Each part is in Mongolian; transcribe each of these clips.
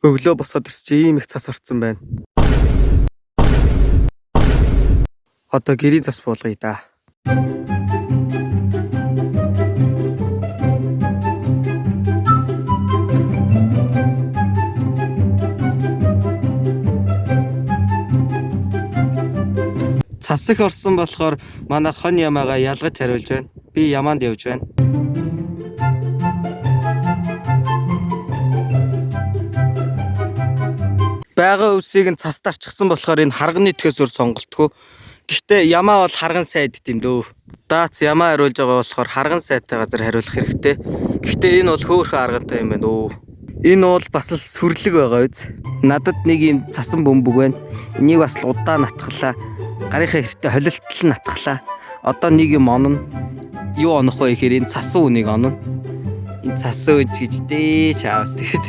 Өглөө босоод ирсэн чи ийм их цас орцсон байна. Одоо гэрийн цас буулгая да. Цас их орсон болохоор манай хон ямаага ялгаж хариулж байна. Би ямаанд явж байна. Байгаа өвсийг нь цаст арчихсан болохоор энэ харганы төхөөс өөр сонголтгүй. Гэхдээ ямаа бол харган сайд гэдэм дөө. Даац ямаа хариулж байгаа болохоор харган сайдтай газар хариулах хэрэгтэй. Гэхдээ энэ бол хөөхөн аргантай юм байна өө. Энэ бол бас л сүрлэг байгаа биз. Надад нэг юм цасан бөмбөг байна. Энийг бас л удаан атглаа. Гарынхаа хэртэ холилтол нь атглаа. Одоо нэг юм онно. Юу онох вэ гэхээр энэ цасан үнийг онно. Энэ цасан үн ч гэж дээ чаавс тэгээд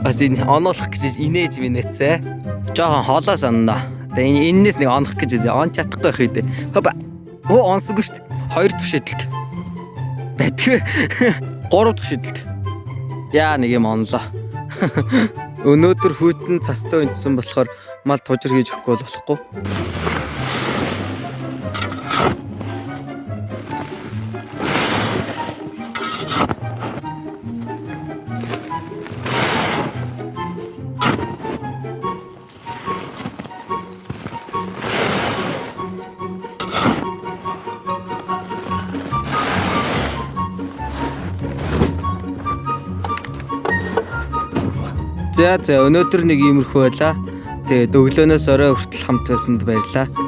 бас энэ оноолох гэж инээж минэцээ. Жохон хоолоос онно. Тэгээ энэ эннээс нэг онох гэж үзье. Он чадахгүй байх үү. Хопа. Оо онсгүй шүү дээ. Хоёр дахь шидэлт. Байтгүй. Гурав дахь шидэлт. Яа нэг юм онлоо. Өнөөдөр хүйтэн цастай унтсан болохоор мал тужир хийж өгөхгүй бол болохгүй. За за өнөөдөр нэг иймэрхүү байлаа. Тэгээд өглөөнөөс орой хүртэл хамт байсанд баярлалаа.